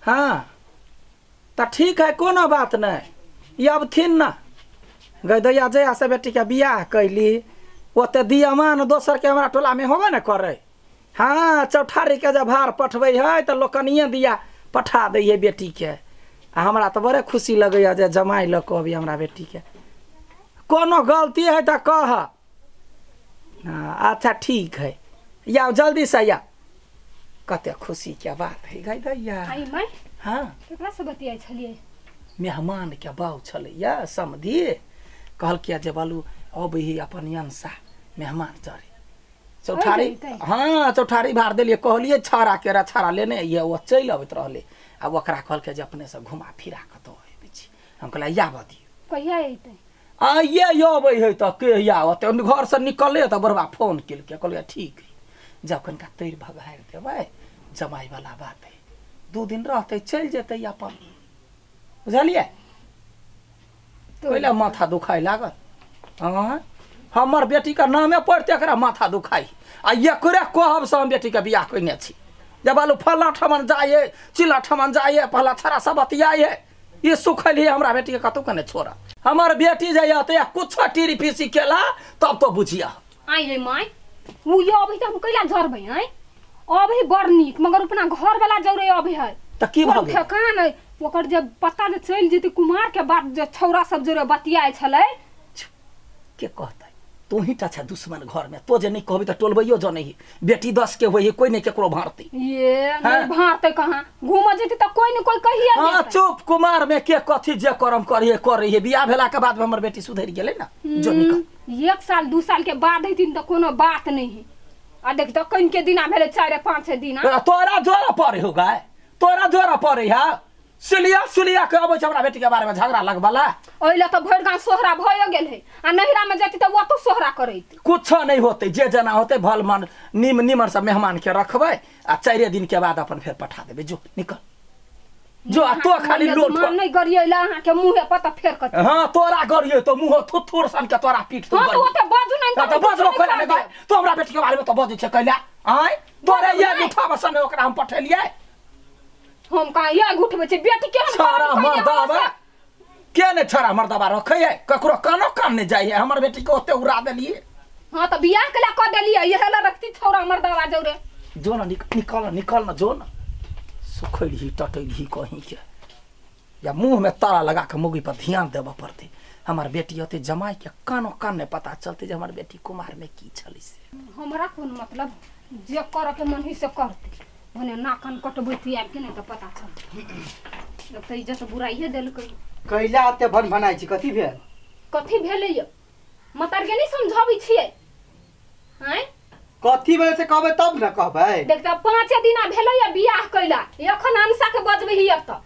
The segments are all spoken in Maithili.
हाँ तऽ ठीक है कोनो बात नहीं अबथिन ना गै दैया जया से बेटी के बियाह कैली ओते दियमान दोसर के हमरा टोला में होबे न करे। हाँ चौठारी के जब भार पठबै है तऽ लोकनिये दिया पठा दै है बेटी के आ हमरा तऽ बड़े खुशी लगैया जे जमाइ लऽ कऽ अभी हमरा बेटी के कोनो गलती है तऽ कह। हाँ अच्छा ठीक है या जल्दी से या कते खुशी के बात है गै दैया। हाँ केकरा से बतियाइ छलियै? मेहमान के बाउ छलैया समधी कहलकै जे बालू अबै ही अपन अंसा मेहमान चढ़े चौठारी। हाँ चौठारी भार देलियै कहलियै छाड़ा के छाड़ा लेने अइयै ओ चलि अबैत रहलै आ ओकरा कहलकै जे अपने से घुमा फिरा कऽ दऽ अबै छी। हम कहलियै आबऽ दियौ। कहिया अयतै? आइए अबै है तऽ कहिया अतै घरसँ निकललै तऽ बड़बा फोन केलकै कहलियै ठीक है जब कनिका तैर भगारि देबै जमाइवला बात है 2 दिन रहतै चलि जेतै अपन बुझलियै। ओहि माथा दुखाइ लागल। हाँ हमर बेटीके नामे पढ़ते एकरा माथा दुखाइ आ एकरे कहब से हम बेटीके बियाह कयने छी जे बालू फल्लाँ ठमन जाइए चिल्लाँ ठमन जाइए पहला छड़ा सब बतियाइए ई सुखल है हमरा बेटीके कतहु के नहि छोड़ा। हमर बेटी जे अतै कुछो टीरी फीसी केला तब तो बुझिया। आइ रे my उ अबै तऽ हम कैला जरबै? आइ अबै बड़ नीक मगर अपना घर वाला जरे अबै है तऽ की भऽ गेल? ठेकान है ओकर जे पता जे चलि जेतै कुमार के बात जे छौड़ा सब जरे बतियाइ छलै के कहतै? तोही टा छ दुश्मन घर में तो जे नहीं कहबी तऽ टोलबैयो जनै ही बेटी 10 के होई कोई नहीं केकरो भारतै। ये नहीं भारतै कहाँ घूम जेतै तऽ कोई न कोई कहिए। हां चुप कुमार में के कथी जे करम करिए करिए बियाह भेला के बाद में हमर बेटी सुधरि गेलै ना जो निकल 1 साल 2 साल के बाद हेतिन तऽ कोनो बात नहीं है। आ देख तऽ कन के दिना भेलै 4-5 दिना तोरा जोरा पड़े हो गाय तोरा जोरा पड़े है सुलिया सुलिया के अबै छै हमरा बेटी के बारे में झगड़ा लगबला ओहि ल तऽ भरि गांव सोहरा भए गेल है आ नहिरा में जैती तऽ ओतो सोहरा करैत कुछो नहीं होतै जे जना होतै भल मन निम निमन सब मेहमान के रखबै आ 4 दिन के बाद अपन फेर पठा देबै। जो निकल जो आ तो खाली लोट नहीं गरियैला अहाँ के मुंहे पर तऽ फेर कत। हां तोरा गरियै तो मुंह थुथुर सन के तोरा पीठ तो। हां तो ओते बाजू नहीं त बजबो कैला नै तो हमरा बेटी के बारे में तो बजै छै कैला आय तोरे ये उठा बसन ओकरा हम पठेलियै। हम कहाँ ये उठबै छी बेटी के हम छड़ा मर्दाबा के ने छड़ा मर्दाबा रखै है ककरो कानो कान नै जाइ है हमर बेटी के ओते उड़ा देलियै। हां त बियाह के ला क देलियै इहे ला रखती छौड़ा मर्दाबा जौरे जो न निकल निकल न जो न सुखैलही टटैलही कहीं के या मुंह में ताला लगा के मुगी पर ध्यान देबऽ पड़तै। हमर बेटी ओते जमाई के कानो कान नै पता चलतै जे हमर बेटी कुमार में की छलै से। हमरा कोन मतलब जे करऽ के मन है से करतै भने नाकन कटबैती आबि के नहि तऽ पता चलतै। तऽ इज्जत बुराइए देलकै। कैला एते भन भनाइ छी कथी भेल? कथी भेलै यौ मतार के नहि समझाबै छियै? आँय कथी भेलै से कहबै तब ने कहबै। देख तऽ 5 दिना भेलै या बियाह कैला एखन अनसा के बजबै हिय तऽ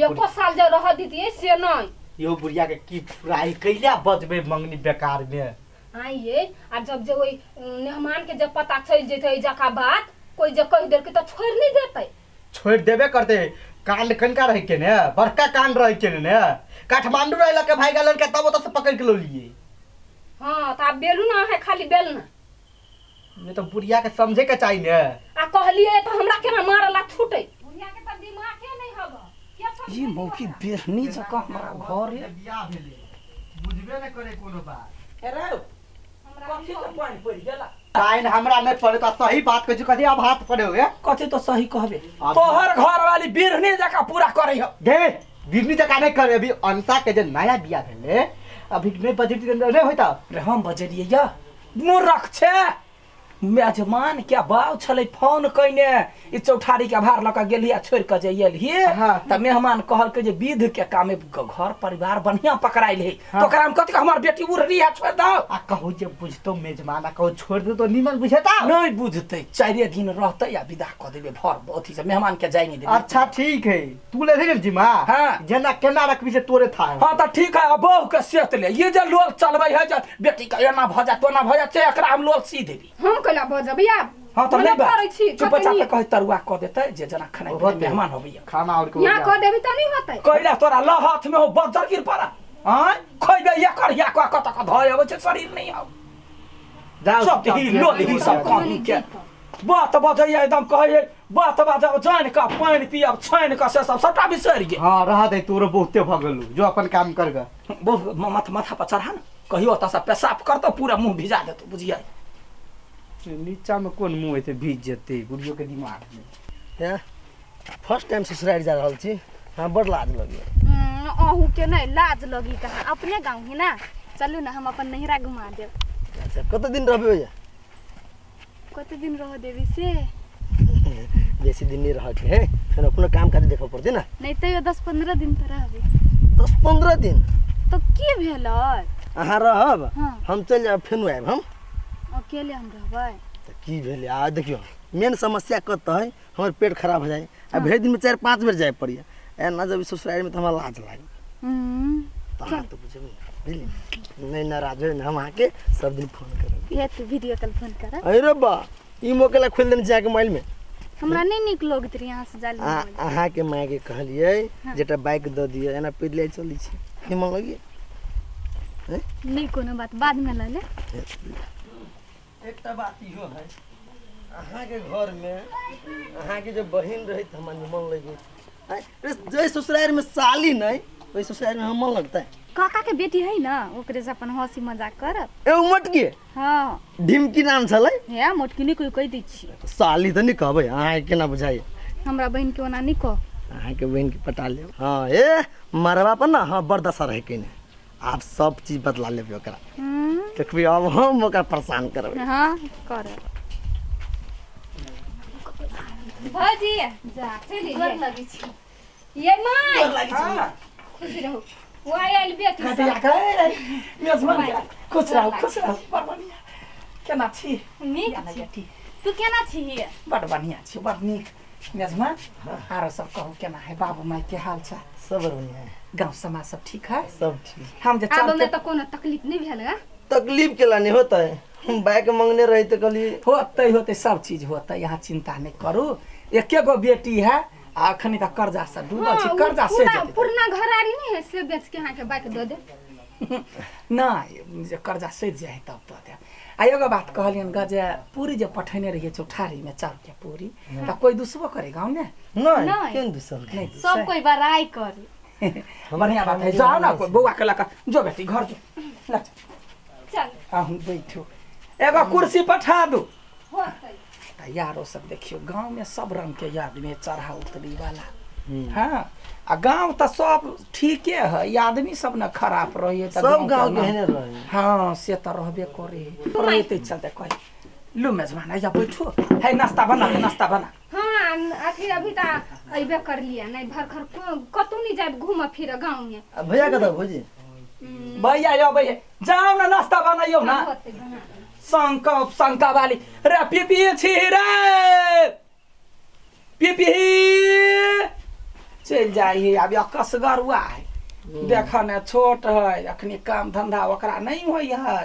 एको साल जे रह दितियै से नहि। यो बुढ़िया के की बुराइ कैला बजबै मंगनी बेकार में। आँय ये आ जब जे ओहि मेहमान के जब पता चलि जेतै जका बात कोई जे कहि देलकै तऽ छोड़ि नहि देतै? छोड़ि देबे करतै। कांड कनका रहै के ने बड़का कांड रहै के ने काठमांडू रहै के भाई गेलन के तब ओतऽ से पकड़ के ललियै। हां तऽ आब बेलू ना है खाली बेलना ये तो बुढ़िया के समझे के चाहिए ने। आ कहलियै तऽ हमरा केना मारला छूटै बुढ़िया के तऽ दिमागे नहि हब। ई मौकी बेरनी जकाँ हमरा घर बियाह भेलै बुझबे नहि करे कोनो बात। ए रे कथी के पानि पड़ि गेला? पानि हमरा नहि पड़े तऽ सही बात कहै छी कथी अब हाथ पड़े हो कथी तो सही कहबे तोहर घर वाली बिरनी जकाँ पूरा करै हो। गे बिरनी जकाँ नहि करे अभी अंसा के जे नया बियाह भेलै अभी नहि बजैती नहि होइता रे हम बजलियै या मूर्ख छै मेजमान के बाउ छलै फोन कयने ई चौठारी के भार लऽ कऽ गेलही आ छोड़ि कऽ जे एलही तऽ मेहमान कहलकै जे विध के कामे घर परिवार बढ़िया पकड़ायल है तऽ ओकरा हम कथी हमर बेटी उड़ली है छोड़ि दौ। आ कहू जे बुझतौ मेजमान आ कहू छोड़ि दौ तऽ नीमन बुझेता नहि बुझतै 4 दिन रहतै आ विदा कऽ देबै भर अथी से मेहमान के जाय नहि देबै। अच्छा ठीक है तू ले ने जिमा जेना केना रखबी से तोरे था। हाँ तऽ ठीक है बहू के सेत ले ये जे लोल चलबै है जे बेटी के एना भऽ जायत ओना भऽ जायत से एकरा हम लोल सी देबै। हम कैला बजबै आब? हां त नहीं करै छी चुपचाप कहि तरुआ क देतै जे जना खाना मेहमान होबैया खाना और के यहाँ क देबी त नहीं होतै। कैला तोरा ल हाथ में हो बज्जर गिर पड़ा आय खइबे एकर या क क तक धय अबै छै शरीर नहीं आउ जाओ सब ही लोल ही सब कहीं के। बात बजैया एकदम कहैया बात बाजब जानि कऽ पानि पियब छानि कऽ से सब सबटा बिसरि गेल। हां रह दे तोरो बहुते भ गेलू जो अपन काम कर ग। बहुत माथा पर चढ़ा न कहियो ओतऽ से पेशाब करतौ पूरा मुँह भिजा देतौ बुझियै। नीचा में कोन मुँह हेतै भीज जेतै बुढ़ियो के दिमाग में। हैं फर्स्ट टाइम ससुराल जा रहल छी हमरा बड़ लाज लगैया। अहूँ के नहीं लाज लगी कहाँ अपने गाँव है ना। चलू ना हम अपन नैहरा घुमा देब। अच्छा कत दिन रहबे भैया? कत दिन रह देबी से? बेसी दिन नहीं रह के है फिर अपना काम काज देखे पड़ते ना। नहीं तो 10-15 दिन तो रहबे। 10-15 दिन तो की भेल? अहाँ रहब। हाँ। हम चल जाब फेन आयब हम अकेले हम रहबै तो की भेल? आ देखियो मेन समस्या कत है हमर पेट खराब हो जाए आ भरि दिन में 4-5 बेर जाए पड़िए एना जब ससुराल में तो हमरा लाज लागे। तो अहाँ तो बुझबे बुझली नहीं नाराज हो हम अहाँके सब दिन फोन करब। ये तो वीडियो कॉल फोन करब। अरे बा ई मोकेला खोल देने जाके मोबाइल में हमरा नहीं नीक लगैत रही यहाँ से जाली। अहाँ के माय के कहलिए जेटा बाइक the दिए एना पैदले चली छी निमन लगी नहीं कोनो बात बाद में ल ले। एकटा बात इहो है अहाँ के घर में अहाँ के जो बहिन रही त हमरा निमन लगी। जै ससुराल में साली नहीं वही ससुराल में हम मन लगता है। काका के बेटी है ना ओकरे से अपन हंसी मजाक करब। ए मोटकी? हां ढिमकी नाम छलै। हे मोटकी नहीं कोई कहि दै छी। साली त नहीं कहबै अहाँ केना बुझाइए हमरा बहिन के ओना नहीं कह। अहाँ के बहिन के पटा लेब। हां ए मरवा पर ना हां बड़ दशा रहे केने आप सब चीज बदला लेबै ओकरा। देखबी अब हम ओकरा परेशान करबै। हां करब भौजी जा चली गोर लगै छी। ये my खुश रहू। वो आयल बेटी मेजबान खुश रहू खुश रहू। बड़ बढ़िया केना छी? नीक छी। तू केना छी? बड़ बढ़िया छी बड़ नीक। मेजबान आरो सब कहू केना है बाबू माय के हाल चाल? सब बढ़िया है। गांव समाज सब ठीक है? सब ठीक। हम जे आब में तो कोनो तकलीफ नहीं भेल है? तकलीफ केला नहीं होता है हम बाइक मांगने रही तो कहली होते होते सब चीज होता यहाँ चिंता नहीं करू। एके गो बेटी है आ अखनी तक कर्जा से डूबल छी कर्जा से जेतै। पुरना घरारी नहीं है से बेच के अहाँ के बाइक the दे। नहीं जे कर्जा सधि जाए तब दऽ देब। आ एगो बात कहलियन ग जे पूरी जे पठेने रहियै चौठारी में चाउर के पूरी त कोई दुसबो करे गाँव में? नहीं केन दुसल नहीं सब कोई बड़ाई करे। बढ़िया बात है जाओ ना बौआ के लका जो बेटी घर जो ला चल अहूँ बैठो एगो कुर्सी पठा दू। होतै त यारो सब देखियो गांव में सब रंग के आदमी चढ़ा उतरी वाला। हाँ आ गांव त सब ठीके है आदमी सब न खराब रही है सब गांव के हेने रहे। हाँ से त रहबे करे रहते चलते कहे लू मेजबान आजा बैठो है नाश्ता बना नाश्ता बना। हाँ अथी अभी त अइबे कर लिया नहीं भर खर कतौ नहीं जाब घूम फिर गांव में। भैया कतौ भौजी? भैया यो भैया जाओ ना नाश्ता बनाइयो ना। शंका शंका वाली रे पीपी छी रे पीपी चल जाइ आब कसगर हुआ है देख ने छोट है अखनी काम धंधा ओकरा नहीं होई है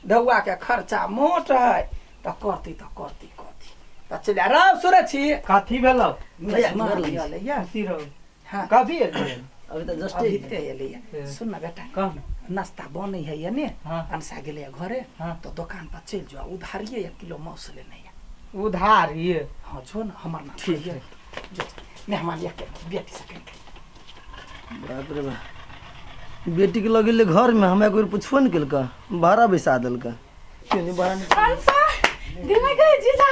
धौआ के खर्चा मोट है त करती त करती कथी त चल रे सुरे छी कथी भेल? भैया भैया खुशी रहो। हां कभी एलियै? अभी त जस्ट अभी ते एलियै। सुन ना बेटा कह नाश्ता बनै है ये ने अनसा गेलै घरे तो दुकान पर चल जाओ उधारिए 1 किलो मांस लेने है। उधारिए? हां जो ना हमर ना ठीक है जो मेहमान एक बेटी सके। बाप रे बाप बेटी के लगेले घर में हमरा कोई पूछबो न केलका भाड़ा बैसा देलका केनी भाड़ा अनसा दिमा गई जीजा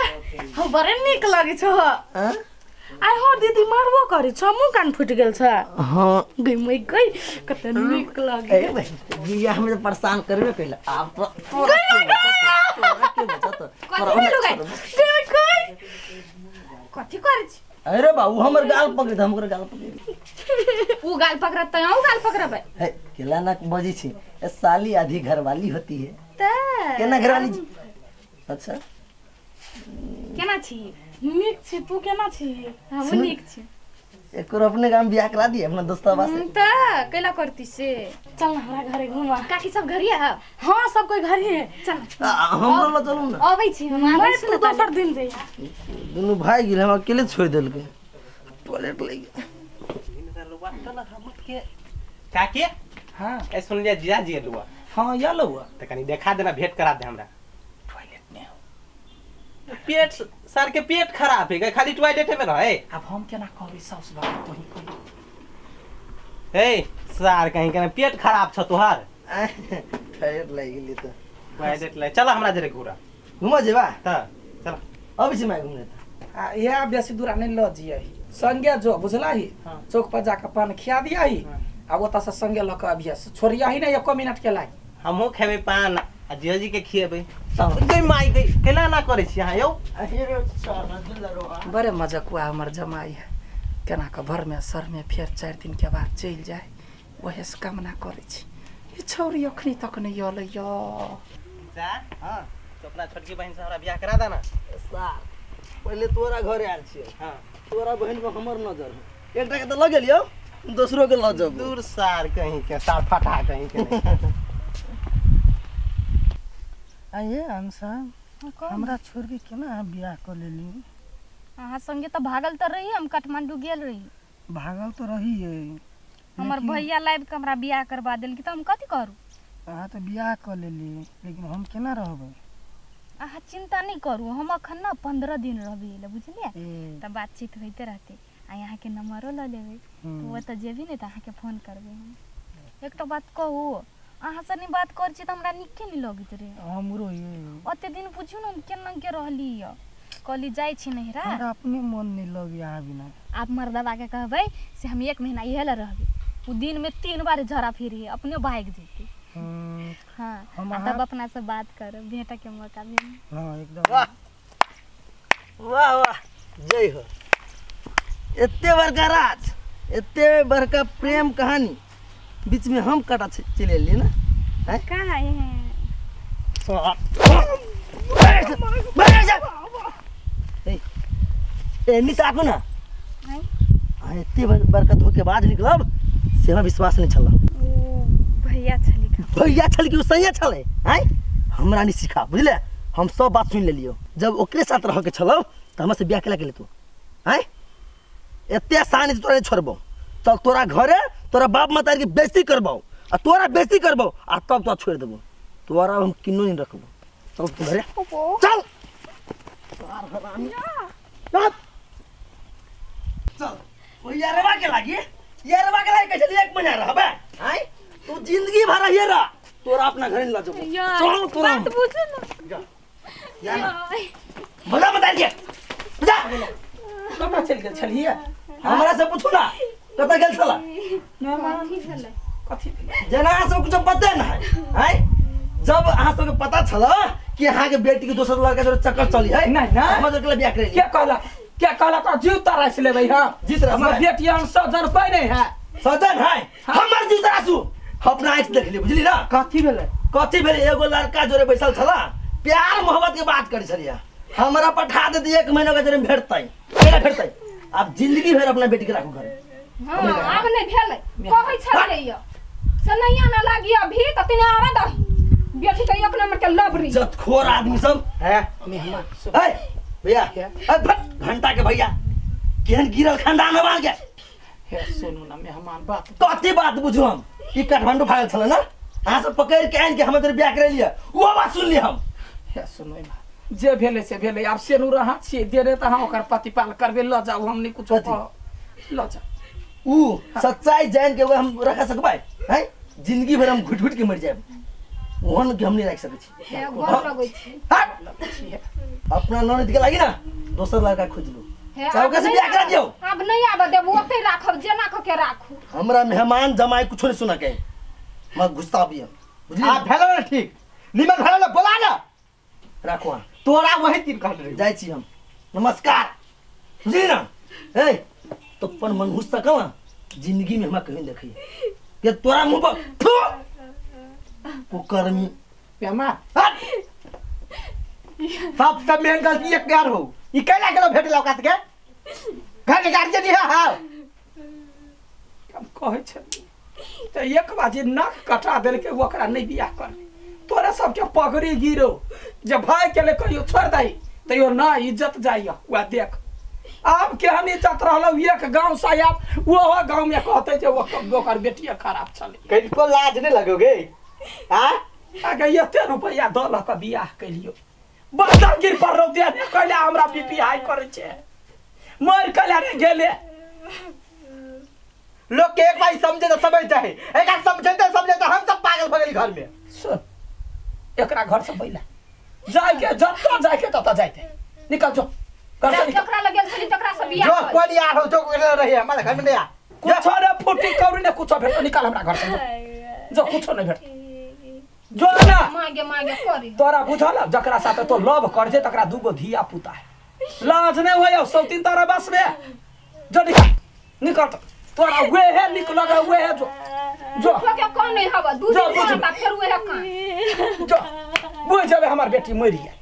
हम बड़े नीक लगै छौ। हां आइ हो दीदी मारबो करै छ मुँह कान फुटि गेल छ। हां गई मै गई कते नीक लगे। ए भाई बियाह में परेशान करबे कैला आप तो कथी करै छी? अरे बाबू हमर गाल पकड़ हमर गाल पकड़ उ गाल पकड़त त अहूँ गाल पकड़बै। हे केला ना बजै छी ए साली आधी घरवाली होती है त केना घरवाली? अच्छा केना छी? नीक छी। तू केना छी? हम नीक छी। एक अपने गाम बियाह करा दिए अपना दोस्तवा से त कैला करती से। चल ना हमरा घरे घुमा। काकी सब घरे है? हां सब कोई घरे है। चल हमरो ल चलू ना। अबै छी हम आबै छी तू दोसर दिन जइहा। दुनू भाई गेल हम अकेले छोड़ देलके टॉयलेट ले गेल। काकी हां ए सुन लिया जीजा जी लुआ। हां यलुआ त कनी देखा देना भेंट करा दे हमरा। टॉयलेट में हो पेट सर के पेट खराब है खाली टॉयलेट में रहे। अब हम केना कहबै साउस बाबा तोही कहि। ए सार कहीं केना पेट खराब छ तोहार। टॉयलेट लागि गेली त टॉयलेट ले चल हमरा जरे घुरा घुमा जेबा त चल अबै छी my घुमने त। आ इहा बेसी दूरा नहीं ल जियही संगे जो बुझलाही चौक पर जाके पान खिया दियाही आ ओतऽ से संगे ल के अबिया छोड़ियाही नै एको मिनट के लागि। हमहूँ खेबै पान आ जीजाजी के खिएबै। गई माई गई केना ना करै छी अहाँ यौ। बड़े मजकुआ हमर जमाई है केना के भर में सर में फेर 4 दिन के बाद चलि जाए वही से कामना करै छी। ई छौरी अखनी तक नहीं अलै यो। जा हां तो अपना छोटकी बहिन से हमरा बियाह करा दा ना। सार पहिले तोरा घरे आयल छियै। हां तोरा बहिन पर हमर नजर है एकटा के त ल गेलियौ दोसरो के ल जाबो। दूर सार कहीं के सार फटा कहीं के नहीं। आइए अंशा हमरा छोड़ के केना अहाँ बियाह क लेली? अहाँ संगे त भागल त रही हम काठमांडू गेल रही। भागल तो रही हमर भैया लाइव के हमरा बियाह करवा देलकी त हम कथी करू? अहाँ त बियाह क लेली लेकिन हम केना रहबै? अहाँ चिंता नहीं करू हम अखन ना 15 दिन रहबे ले बुझलिए त बातचीत होइते रहते आ यहाँ के नंबरो ल लेबै तो वो त जेबी नहीं त अहाँ के फोन करबै हम। एकटा बात कहू अहाँ से नहीं बात कर छी त हमरा नीके नहीं लगैत रे। हमरो ये ओते दिन पूछू न हम केना के रहली य कहली जाय छी नहिरा हमरा अपने मन नहीं लगी अहाँ बिना। आप मर्दबा के कहबै से हम 1 महीना इहे ल रहबै उ दिन में 3 बार झरा फिरी अपने भाग जेतै। हाँ तब अपना से बात करब भेंट के मौका मिली। हाँ एकदम वाह वाह वाह जय हो। एते बड़का राज एते बड़का प्रेम कहानी बीच में हम काटा चले एलियै ना। हैं कहाँ है ए एनी ताकू ना एते बड़का धोखेबाज निकलब से हमरा विश्वास नहीं छल। भैया छली भैया छल कि सही छलै हैं हमरा नहीं सिखा बुझले। हम सब बात सुन लेलियो जब ओकरे साथ रह के छलौ त हमरा से बियाह केला के तू हैं एते आसानी से तोरा नहीं छोड़बौ। चल तोरा घरे तोरा बाप मतारी के बेइज्जती करबौ आ तोरा बेइज्जती करबौ आ तब तोरा छोड़ देबौ। तोरा हम किन्नो नहीं रखबौ। चल तू घरे चल चल चल ओ यारवा के लागी यारवा के लागी कैसे 1 महीना रहबे हैं तू जिंदगी भर रहिए रह तोरा अपना घरे ल जाबो। चल तोरा बात बुझ ना जा जा बोला बता दिया जा कतऽ चलि गेल छलियै हमरा से पूछू ना कतऽ गेल छला? कथी जेना अहाँ सब कुछ पते न है हैं जब अहाँ सबके पता छल कि अहाँ के बेटी के दोसर लड़का जोरे चक्कर चली है नहीं ना हमर जोरे बियाह करे के कहला के कहला तो जीव तरास लेबै। हां जीत हमर बेटी हम सजन पाइ नहीं है सजन है हमर जीव तरासू अपना आँख देख लियो बुझली ना। कथी भेलै कथी भेलै एगो लड़का जोरे बैसल छला प्यार मोहब्बत के बात करै छलिया हमरा पठा दे 1 महीना के जोरे भेटतै केना भेटतै? आप जिंदगी भर अपना बेटी के राखू घरे। हां आब नहीं भेलै कहै छलियै य से नहीं आना लागी अभी त तिने आवे द बेटी के 1 नंबर के लबरी इज्जतखोर आदमी सब है मेहमान ए भैया ए घंटा के भैया केहन गिरल खानदान हवा के। हे सुनू ना मेहमान बात कथी बात बुझू हम ई काठमांडू भागल छल ना अहाँ सब पकड़ के आनि के हमर बियाह करे लिया वो बात सुन ली हम। हे सुनू जे भेलै से भेलै आब सेनू रहा छियै देरे त अहाँ ओकर प्रतिपाल करबै ल जाउ हम नहीं कुछो ल जाउ ऊ सच्चाई जान के हम रख सकबै हैं जिंदगी भर हम घुट घुट के मर जाएब ओहन के हम नहीं रख सकै छी। हे गोर लगै छी अपना ननद के लागी ना दोसर लड़का खोज लो चाहे ओकरा से बियाह करा दियौ। अब नहीं आबे देबो ओतै राखब जेना क के राखू। हमरा मेहमान जमाई कुछो नहीं सुना के मैं गुस्सा आबी हम बुझली। आ भेलो ना ठीक निमन भेलो ना बोला ना राखो अहाँ तोरा वही तीन कहल रही जाइ छी हम नमस्कार बुझली ना। ए तो अपन मनहूस सकवा जिंदगी में हमरा कहीं देखी ये तोरा मुंह पर थू कुकर्मी मेहमान सब सब मेन गलती एक प्यार हो ई कैला गेलो भेटला ओकरा के घर के गार्जियन है। हां हम कहै छै त एक बाजी नाक कटा देलकै ओकरा नहीं बियाह कर तोरा सबके पगड़ी गिरो जे भाई के ले कहियो छोड़ दही तैयो ना इज्जत जाइए वह देख आब केहन इज्जत रहलौ एक गांव से आब ओहो गांव में कहते जे ओकर बेटिया खराब छलै। कनिको लाज नहीं लगोगे हां आगे एते रुपैया दऽ लऽ कऽ बियाह केलियो बच्चा गिर पर रौ दे ने कहले हमरा बीपी हाई करै छै मर कला रे गेले लोग के एक बार समझे तो समझ जाए एक बार समझते समझते हम सब पागल भ गेली घर में। सुन एकरा घर से पहिला जाय के जत्ता जाय के तत्ता जाय निकल जो घर से निकल। जकरा लगल छली तकरा से बियाह जो कोई यार हो जो रही हमारे घर में नहीं आ कुछ रे फूटी कौड़ी ने कुछ भेट निकाल हमरा घर से जो कुछ नहीं भेट जो ना मांगे मांगे करी तोरा बुझल जकरा साथ तो लव कर जे तकरा दूगो धिया पुता है लाज नहीं होय सौतीन तारा बस में जो निकल निकल तोरा वे है निक लगा वे है जो जो के कौन नहीं हवा दू दिन बाद फेर वे है कहां जो बुझ जाबे हमर बेटी मरि गेल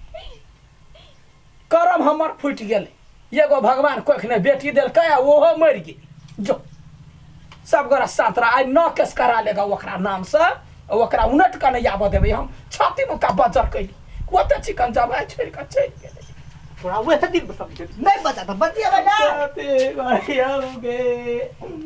करम हमर फूटि गेल एगो भगवान कोखने बेटी देलकै ओहो मरि गेल जो सब गोरा सातरा आइ न केस करा लेगा ओकरा नाम से ओकरा उनट के नहीं आबऽ देबै हम छाती मुका बजर कैली ओते चिकन जब छोड़ि कऽ चलि गेलै थोड़ा वैसे दिन समझे नहीं बचा था बचिए ना ते भाई गे।